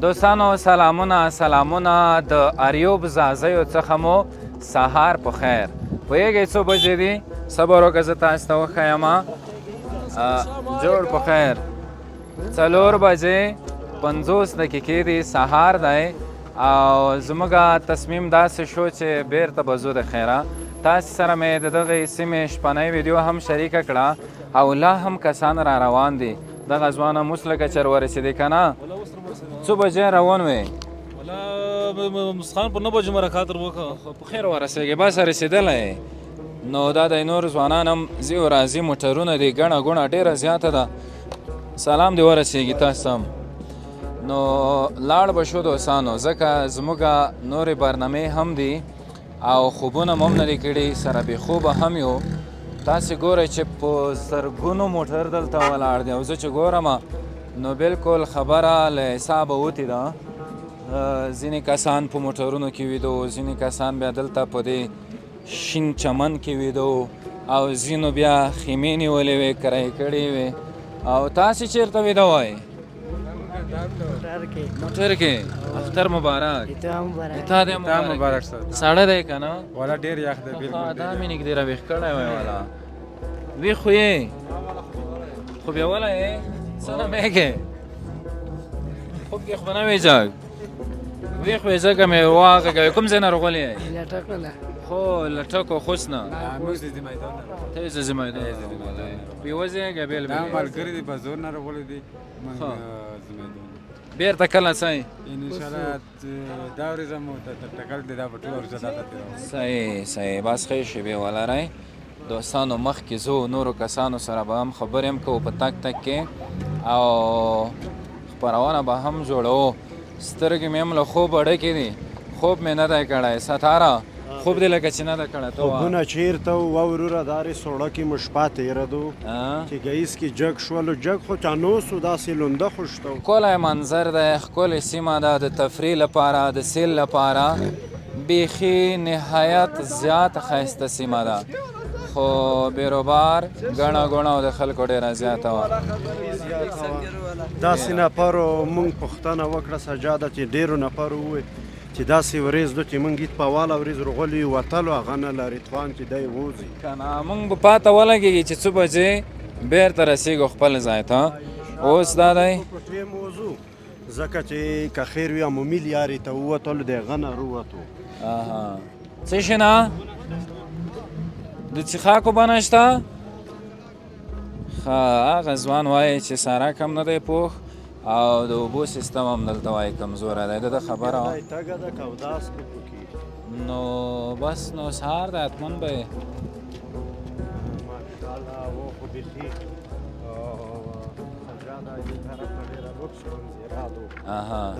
دوستانو سلامونه سلامونه، د اریوب ځاځیو څخه مو سهار په خیر. پوهېږئ څو بجې دي؟ صبر وکړه، زه تاسو ته وښایم. جوړ په خیر. 4 بجې 50 دقیقې دي، سهار دی او زموږ تصمیم داسې شو چې بیرته به ځو د خیره. تاسو سره مې د دغې سیمې شپنۍ ویډیو هم شریکه کړه او لا هم کسان را روان دي. دغه ځوانه موس لکه چر ورسېدې که نه؟ څو بجې روان وې؟ ولا مسخان په 9 بجو مرکات وکړه. په خیر ورسېږي، بس رسېدلی. نو دا د نور ځوانان هم ځي او راځي، موټرونه دي، ګڼه ګوڼه ډېره زیاته ده. سلام دې ورسېږي تاسو هم. نو لاړ به شو دوستانو، ځکه زموږ نورې برنامې هم دي او خوبونه مو هم نه دي کړي، سره بې خوبه هم یو. تاسې ګورئ چې په زرګونو موټر دلته ولاړ دی او زه چې ګورم نو بالکل خبره له حسابه وتې ده. ځینې کسان په موټرونو کې ویده وو، ځینې کسان بیا دلته په دې شین چمن کې ویده وو او ځینو بیا خیمې نیولې وې، کرایه کړې وې. او تاسې چېرته ویده وئ؟ موټر کې. اختر مبارک. تا دې تا مبارک شه. ساړه دی که نه؟ ولا ډیر یخ دی بالکل. دا مې نږدې راویښ کړی وای. والا ویښ خو یې، خو بیا ولا یې څه نه مېږې، خوب کې خو به نه وې جګ. ویښ وې ځکه مې واغږوې. کوم ځای نه راغلی یې؟ خو لټکو خوست نه؟ موږ د میدان نه. ته یې ځې میدان په یوه ځای که بېل دا بېل؟ ملګری دی، په زور نه راغلی دی موږ. ښه. میدان. بیرته کله ځئ؟ ان شاء الله دا ورځ مو د ټکل دی، دا په ټول ورځ دا تیرو. صحیح، بس ښې شېبې ولرئ. دوستانو، مخکې ځو، نورو کسانو سره به هم خبرې هم کوو په تک تک کې او خپرونه به هم جوړوو. سترګې مې هم له خوبه ډکې دي، خوب مې نه دی کړی. ستاره، خوب دې لکه چې نه دی کړی ته وا. خوبونه چیرته وو وروره؟ دارې سوړه کې مو شپه تېره دو چې ګیس کې جګ شولو، جګ خو چا نو سو، داسې لونده خو شته وو. ښکلی منظر دی، ښکلې سیمه ده، د تفریح لپاره، د سیل لپاره بیخي نهایت زیاته ښایسته سیمه ده، خو بیروبار، ګڼه ګوڼه او د خلکو ډېره زیاته وه. داسې نفرو مونږ پوښتنه وکړه سجاده، چې ډېرو نفرو وویل چې داسې ورېځ دو چې مونږ هیڅ په واله ورېځ روغلي یو، وتلو هغه نه لري توان چې دی ووځي. که نه مونږ به پاته ولګېږي چې څو بجې بیرته رسېږو خپل ځای ته. اوس دا دی په ټیم وځو، ځکه چې که خیر وي عمومي لیارې ته ووتلو، د هغه نه وروتو. څه شي نه د څښاک اوبه نشته؟ ښه، هغه ځوان وایي چې سړک هم نه دی پوخ او د اوبو سیستم هم دلته وایي کمزوری دی. د ده خبره وه. تګه ده که اوداس به پکې. نو بس نو سهار دی، حتما به یې. ماشاءالله و خو بیخي سجاده دې طرف ته ډېره لوکس منظره دو.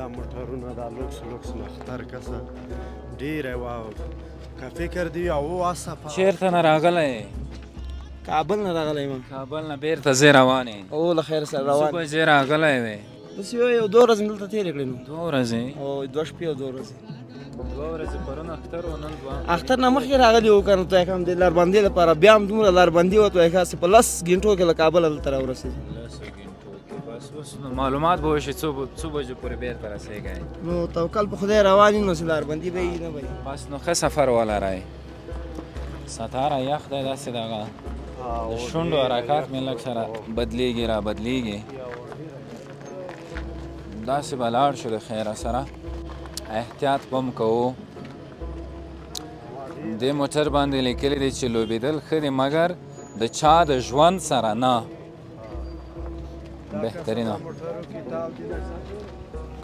دا موټرونه، دا لوکس لوکس نختر کسه ډېره وه که فکر دی او واسه. چېرته نه راغلی؟ کابل نه راغلی یم. کابل نه بیرته ځې، روان یې؟ او له خیر سره څو روان. بجې راغلی وې؟ بس یو دوه ورځې مې دلته تېرې کړې نو. 2 ورځې؟ او 2 شپې او 2 ورځې. 2 ورځې. پرون اختر و، نن دوه. اختر نه مخکې راغلی وو که نه، ته هم د لاربندۍ لپاره بیا هم دومره لاربندي وه، ته ښه په 10 ګنټو کې له کابله دلته راورسېدو. 10 ګنټو کې. بس اوس نو معلومات به وشي څو بجو پورې بیرته رسېږئ. نو توکل په خدای روان یو، نو چې لاربندي به یي نه به یي. بس نو ښه سفر ولرئ. ستاره، یخ دی داسې، دغه د شونډو حرکات مې لږ سره بدلیږي را بدلیږي. داسې به لاړ شو د خیره سره، احتیاط به هم کوو. دې موټر باندې لیکلي دي چې لوبېدل ښه دي مګر د چا د ژوند سره نه. بهترینه.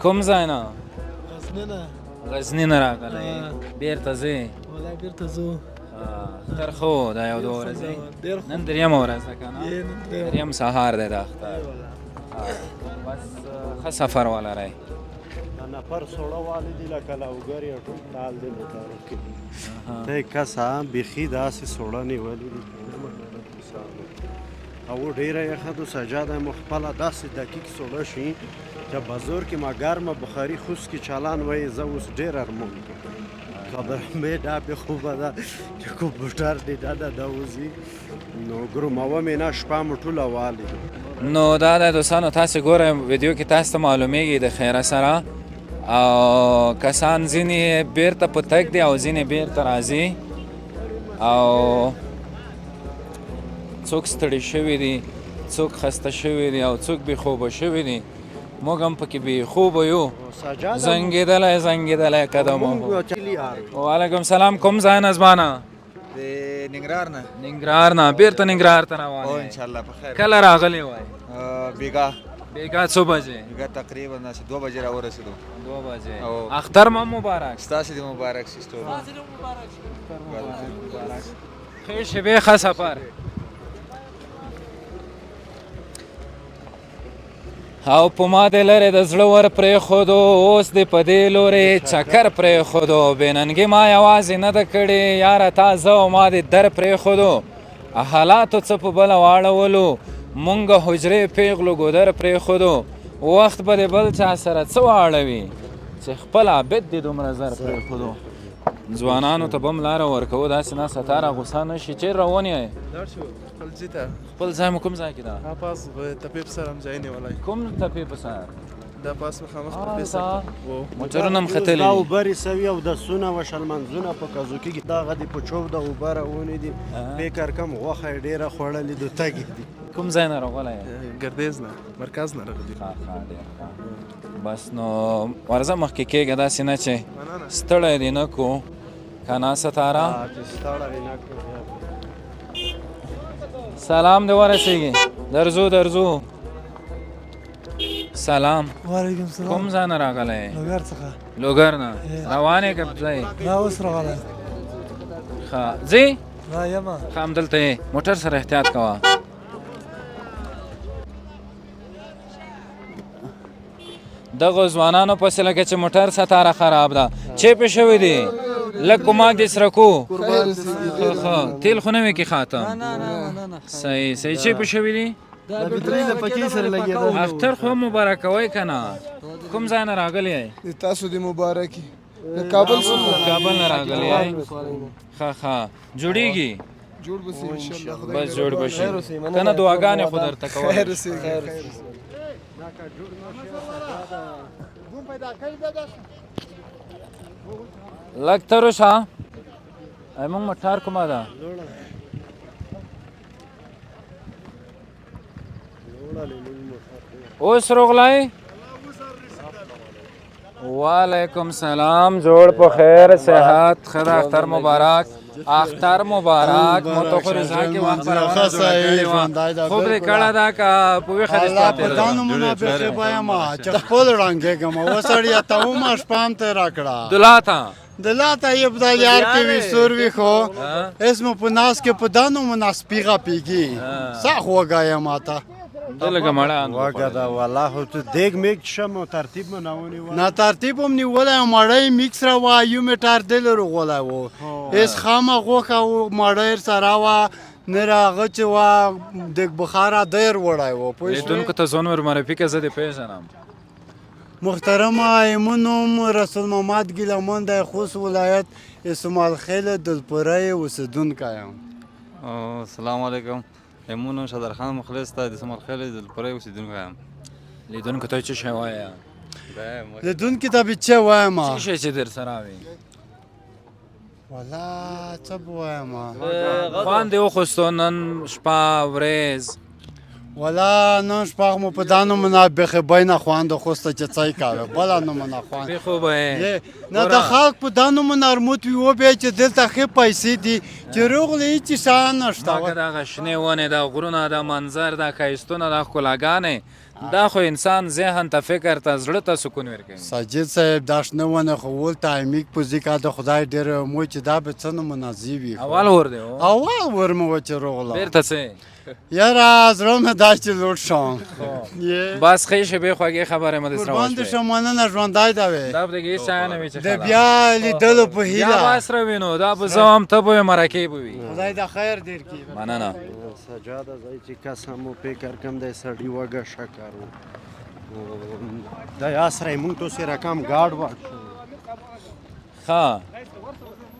کوم ځای نه؟ غزنی نه. غزني نه راغلی، بیرته ځې؟ ولا بیرته ځو. اختر ښه و دا یو دوه ورځې؟ ډېر ښه. نن درېیمه ورځ ده که نه؟ یې، نن درېیمه. درېیم سهار دی د اختر. بس ښه سفر ولرئ. دا نفر سوړه والي دي لکه لاوګر یې ټول تال دی موټرو کې. ته کسه بیخي داسې سوړه نیولې دي که نه موټرو کسانو. او ډېره یخه ده سجاده، مو خپله داسې دقیق سوړه شي چې بازار کې ما ګرمه بخاري خوست کې چالان وایي. زه اوس ډېر ارمان کوم، خبره مې دا بې خوبه ده چې کوم موټر دې ډډه نه وځي، نو ګرموه مې نه، شپه مو ټوله والي. نو دا د دوستانو تاسو ګورئ ویډیو کې تاسو ته معلومیږي د خیره سره، او کسان ځینې بیرته په تګ دي او ځینې بیرته راځي، او څوک ستړي شوي دي، څوک خسته شوي دي، او څوک بې خوبه شوي دي. موږ هم پکې بې خوبه یو، زنګېدلی زنګېدلی قدم. وعلیکم سلام. کوم ځای نه ځوانه؟ د ننګرهار نه. ننګرهار نه بیرته ننګرهار ته روان او یې؟ ان شاء الله په خیر. کله راغلی وای؟ بیګا. بیګا څو بجې؟ بیګا تقریبا داسې 2 بجې راورسېدو. 2 بجې. او اختر مو مبارک. ستاسې دې مبارک شي. ستورو ښې شېبې، ښه سفر. او په ما دې لرې د زړه ور پرېښودو، اوس دې په دې لورې چکر پرېښودو. بې ننګي ما یوازې نه ده کړې یاره، تا زه او ما دې در پرېښودو. حالاتو څه په بله واړولو، مونږ حجرې پیغلو ګودر پرېښودو. وخت به دې بل چا سره څه واړوي، چې خپل عابد دې دومره زر پرېښودو. ځوانانو ته به هم لاره ورکوو، داسې نه ستاره غوسه نه شي. چېرې روان یې؟ لاړ شو خپل ځای ته. خپل ځای مو کوم ځای کې ده؟ ها پاس تپې په سر هم ځای نیولی. کوم تپې په سر؟ دا پاس مخامخ تپې سر. موټرونه هم ختلي دا دي. اوبه رسوي او د سونه و شلمنځونه په کزو کېږي. دغه د په چوب د اوبه راونې دي، فکر کوم غوښه یې ډېره خوړلې د تږي دي. کوم ځای نه راغلی؟ ګردیز نه، مرکز نه راغلی. ښه ښه، ډېر ښه. بس نو ورځه مخکې کېږه، داسې نه چې ستړی دې نه کو که نه ستاره. چې ستړی نه کړو. سلام دې ورسېږي. درځو درځو. سلام. وعلیکم سلام. کوم ځای نه راغلی؟ لوګر څخه. لوګر نه روان یې که ځای؟ نه اوس راغلی. ښه ځې؟ نه یمه. ښه همدلته یې، موټر سره احتیاط کوه. دغو ځوانانو پسې لکه چې موټر ستاره خراب ده. چې پې شوي دي؟ لږ کومک دې سره کو. ښه ښه، تیل خو نه وي کې خاتم؟ صحیح صحیح. چې پې شوي دي؟ اختر خو مبارکوئ که نه؟ کوم ځای نه راغلی یې؟ تاسو دې مبارکي. د کابل څخه. کابل نه راغلی یې؟ ښه ښه، جوړیږي؟ جوړ به شي ان شاء الله. بس جوړ به شي که نه؟ دعاګانې خو درته کوم. خیر اوسئ. لږ تر شه. ای موږ موټر کومه ده؟ اوس روغلی؟ وعلیکم سلام. جوړ په خیر، صحت ښه ده؟ اختر مبارک. اختر مبارک. مو ته خو رضا کې وخت خپرونه جوړه کړې وه، خوب دې کړه ده که په ویښه دې الله ستا په تېره ده؟ دانو منافقې وایم چې خپل ړنګېږم. وسړیه ته ومه شپه هم تېره کړه. دلاته دلاته یې په دا یار کې وي سور وي، خو هېڅ مو په ناس کې په دانو مناسپي غپېږي. سخت وږی یم ماته. ده لږه مړه اند وږه ده والله، خو ته دیګ میګ شم او ترتیب مو نه ونیوه. نه ترتیب هم نیولی او مړی یې میکس را وه، یو میټر دل روغولی و. هېڅ خامه غوښه و مړی یې سره وه، نه راغه چې وه دیګ بخاره دی وړی و. پوه شوې؟ لیدونکو ته ځان ور معرفي که، زه دې پېژنم. محترم ایمون نوم رسول محمد ګیلهمن دی، خوست ولایت اسماعیل خیل دلپورې اوسېدونکی یم. السلام علیکم. ایمون شادر خان مخلص ته د اسماعیل خیل دلپورې اوسېدونکی یم. لیدونکو ته څه شی وایه؟ لیدونکي ته به څه وایم؟ څه شی چې در سره وي؟ والا څه به وایم؟ خوند دې وخوستو نن شپه ورځ؟ ولا نن شپه مو په دا نمونه بېخي بینه خوند خوسته چې څه یې کوې، بله نمونه خوند. بې خوبه یې. نه د خلک په دا نمونه ارموت وي وبیا چې دلته ښې پیسې دي چې روغلې هېڅ شی نشته. مګر دغه شنې ونې، دا غرونه، دا منظر، دا ښایستونه، دا ښکلاګانې، دا خو انسان ذهن ته، فکر ته، زړه ته سکون ورکوي. ساجد صاحب دا شنه ونه خو ولته امیک په ځکه د خدای ډېر مو چې دا به څه نمونه زی وي. اول ور دی و. اول ور مو و چې روغله. بیرته څه؟ یاره زړه مې دا چې لوټ شم. بس ښې شېبې خوږې خبرې مو درسره قربان دې وشوې. شم، مننه، ژوندی ده وې. دا به دې هېڅ ځای نه وي چې د بیا لیدلو په هیله. بیا به سره وینو، دا به زه هم ته به وې، مرکې به وي. خدای د خیر دیر کړي. مننه. سجاده ځای چې کس هم مو فکر کوم دی سړي وږه شکر و. دا یاسره مونږ ته رقم ګاډ واټ شو. ښه.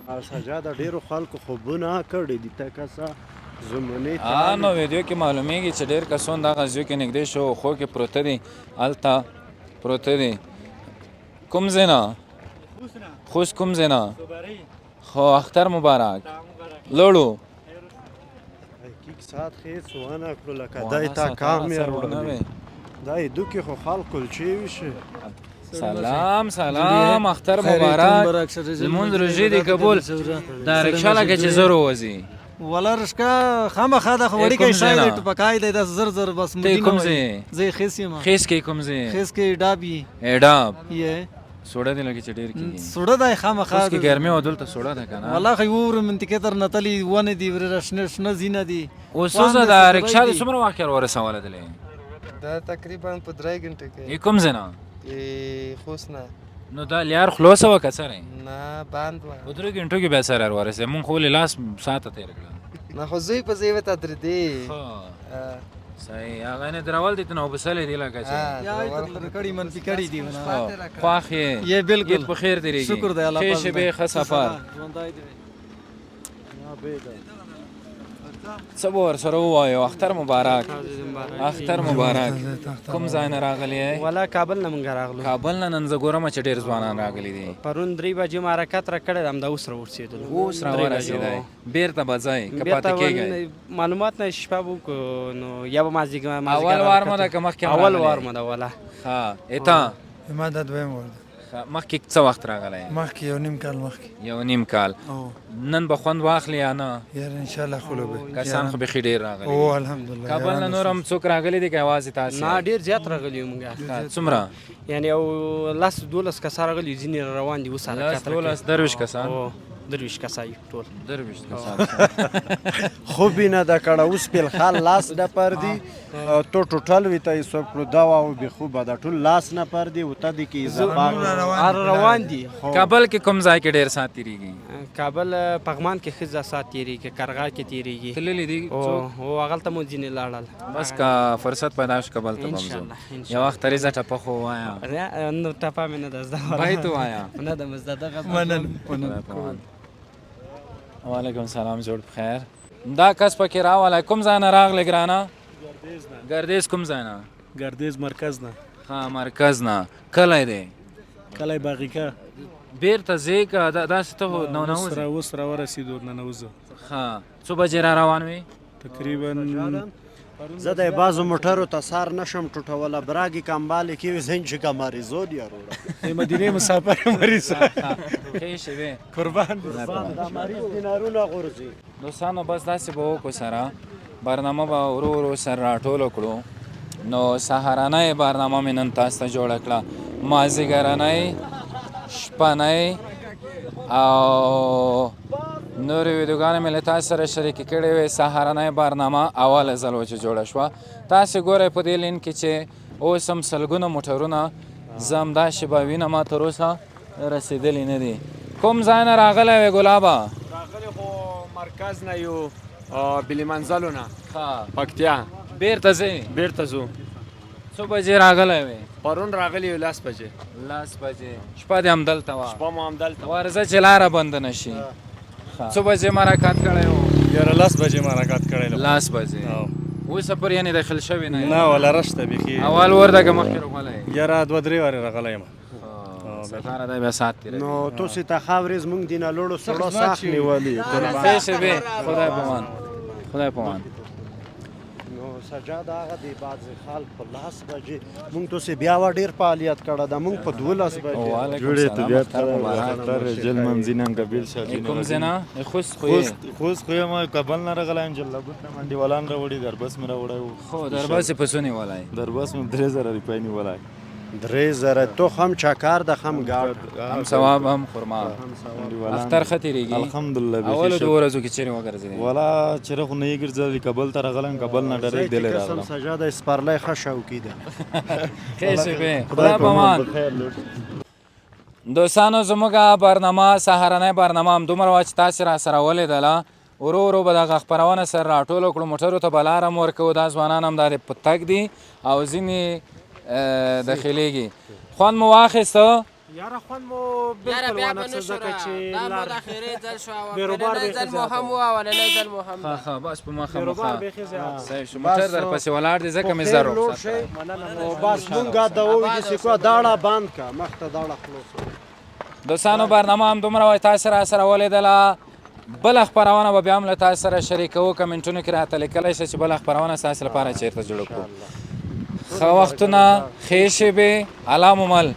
او سجاده ډېرو خلکو خوبونه کړي دي، ته کسه زمونې نو ویډیو کې معلومیږي چې ډېر کسان دغه ځای کې نږدې شو خو کې پروته دي، هلته پروته دي. کوم ځای نه؟ خوست. کوم ځای نه؟ خو اختر مبارک لوړو. کیک سات خې څوانه کړو لکه دای تا کام یې وروړل. دا یې دوکې خو خلک کلچې وشي. سلام سلام، اختر مبارک، لمونځ روژې دې قبول. دا رکشا لکه چې زر ووځي. ولا رشکا خامخا دا خو وړوکی شی دی، ټوپکای دی، داسې زر زر بس. ته کوم ځای؟ زه خیس یم. خیس کې کوم ځای؟ خیس کې ډاب یې. ډاب یې سوړه دی لکه چې ډېر کېږي. سوړه دی خامخا. اوس کې ګرمي او دلته سوړه ده که نه؟ والله خو وور منطقې تر نتلي ونې دي، ورېره شنه شنه ځینه دي. اوس څه دا رکشا دې څومره وخت کې ورسوله دلې؟ دا تقریبا په 3 ګنټه کې. یې کوم ځای نه؟ خوست نه. نو دا لیار خلاصه وه که څه؟ نه بند وه. په 3 ګنټو کې بیا سره ورسېد، مونږ خو ولې لاس ساعته تېر کړل. نه خو زوی په زوی ورته درېدې. صحیح، هغه نه درول دي ته نو وبسلې دي لکه چې یا یې تر کړي منفي کړي دي. خوښ یې؟ یې بالکل. په خیر تېرېږي. شکر دی الله ښې پاک. شېبې، ښه سفر. ژوندی دې وي. څه به ورسره ووایو؟ اختر مبارک. اختر مبارک. کوم ځای نه راغلی یې؟ ولا کابل نه مونږ راغلو. کابل نه؟ نن زه ګورم چې ډېر ځوانان راغلي دي. پرون 3 بجې ما حرکت را کړی، همدا اوس راورسېدلو. اوس راورسېدی، بیرته به ځئ که پاتې کېږئ؟ معلومات نه، شپه به وکړو نو یا به مازدیګر. اول وار مو ده که مخکې هم اول راغلی؟ وار مو ده ولا. ښه، ایتا؟ زما دا دویم وار ده. مخکې څه وخت راغلی؟ مخکې 1.5 کال مخکې. 1.5 کال. نن به خوند واخلي یا نه؟ یاره ان شاء الله خو به. کسان خو بیخي ډېر راغلي. او الحمدلله. کابل نه نور هم څوک راغلي دي که یوازې تاسې؟ نه ډېر زیات راغلي یو مونږ. څومره؟ یعنی یو 10 12 کسان راغلي، ځینې روان دي اوس حرکت. 10 12 23 کسان؟ 23 کسان یو ټول. 23 کسان. خو بې نه ده کړه اوس پلخال لاس نفر دي، تو ټوټل وي ته حساب کړو دا واو بې خوبه ده، ټول لاس نفر دي او ته دې کې اضافه روان دي. کابل کې کوم ځای کې ډېر ساعت تېرېږي؟ کابل پغمان کې ښه ساعت تېرېږي، قرغه کې تېرېږي. تللي دي څوک؟ هو هغلته مو ځینې لاړل. بس که فرصت پیدا شو کابل ته به هم ځو. یو وخت تریزه ټپه خو ووایه. نو ټپه مې نه ده زده. بیت ووایه. نه ده مې زده دغه. مننه. وعلیکم سلام، جوړ په خیر. دا کس پکې راولی. کوم ځای نه راغلی ګرانه؟ ګردیز. کوم ځای نه؟ ګردیز مرکز نه. ها مرکز نه. کلی دی؟ کلی باغیکه. بیرته ځې که داسې ته خو ننوځې؟ اوس راورسېدو، ننوځو. ښه، څو بجې را روان وې؟ تقریبا زه د بعضو موټرو ته سار نشم ټوټوله، براګې کمبالې کې وي زین چې که مریضون یا وروره. د مدینې مسافر مریض. ښې شېبې. قربان. دا مریض دینارونه غورځي. دوستانو بس داسې به وکړو، سره برنامه به ورو ورو سره راټولو کړو. نو سهارنۍ برنامه مې نن تاسو ته جوړه کړه، مازدیګرنۍ، شپنۍ او نورې ویډیوګانې مې له تاسو سره شریکې کړې وې. سهارنۍ برنامه اوله ځل وه چې جوړه شوه. تاسې ګورئ په دې لین کې چې اوس هم سلګونه موټرونه زه همدا شېبه وینم تر اوسه رسېدلي نه دي. کوم ځای نه راغلی وې ګلابه؟ راغلی خو مرکز نه یو، بلې منزلو نه، پکتیا. بیرته ځئ؟ بیرته ځو. څو بجې راغلی وې؟ پرون راغلی یو 10 بجې. 10 بجې. شپه دې همدلته وه؟ شپه مو همدلته. ورځه چې لاره بنده نه شي. څو بجې مو حرکت کړی و؟ یاره 10 بجې مو حرکت کړی. 10 بجې. اوسه پورې یعنې داخل شوی نه؟ نه ولا رشته بیخي. اول ور ده که مخکې راغلی؟ یاره 2-3 وارې راغلی یم. سهار دی بیا ساعت تېرېږي. نو تاسې ته ښه ورځ، مونږ دې نه لوړو سړو ساخ نیولي. ښې شېبې. خدای په امان. خدای په امان. نو سجاد هغه دی بعضې خلک په 10 بجې، مونږ تاسې بیا وه ډېر فعالیت کړی ده، مونږ په 12 بجې. جوړې طبیعت اختر جل منزینم قبیل شاه. کوم ځای نه؟ خوست خو یې؟ خوست خو یم، کابل نه راغلی یم، جلال اباد نه منډیوالان راوړي، دربس مې راوړی و. خو دربس یې په څو نیولی؟ دربس مې 3000 روپۍ نیولی. 3000 تو هم چکر ده هم ګاډ، هم ثواب هم خرما. اختر ښه تېرېږي؟ الحمدلله. اولو دوو ورځو کې چېرې وګرځېدې؟ ولا چېرې خو نه یې ګرځېدلی، کابل ته راغلی یم، کابل نه ډایرکټ دلې راغلم. سجاده سپرلی ښه شوقي ده. ښې شېبې. خدای په امان. دوستانو زموږ برنامه سهارنۍ برنامه هم دومره وه چې تاسې را سره ولیدله. ورو ورو به دغه خپرونه سره راټوله کړو، موټرو ته به لاره هم ورکوو. دا ځوانان هم دا دی په تګ دي او ځینې داخلېږي. خوند مو واخیسته؟ یاره خوند مو یاره بالکل بیا ونه به څه نه شو ځکه چې دا مو لار د اخري ځل شو او بیروبار پرنی بیخي ځل مو زیات هم و. و اولنی ځل مو هم ښه ښه بس په مخه مو بیروبار ښه بیخي زیات و. صحیح شو موټر در پسې ولاړ دی ځکه مې زر لوړ رخصت شئ کړ. او بس مونږه د وې چې کو داړه بند کا مخته داړه خلاص دوستانو برنامه هم دومره وای تاسو را سره ولیدله. بله خپرونه به بیا هم له تاسو سره شریکوو. کمنټونو کې راته لیکلی شئ چې بله خپرونه ستاسو لپاره چېرته جوړه کړو. ښه وختونه، ښې شېبې، الله مو مل.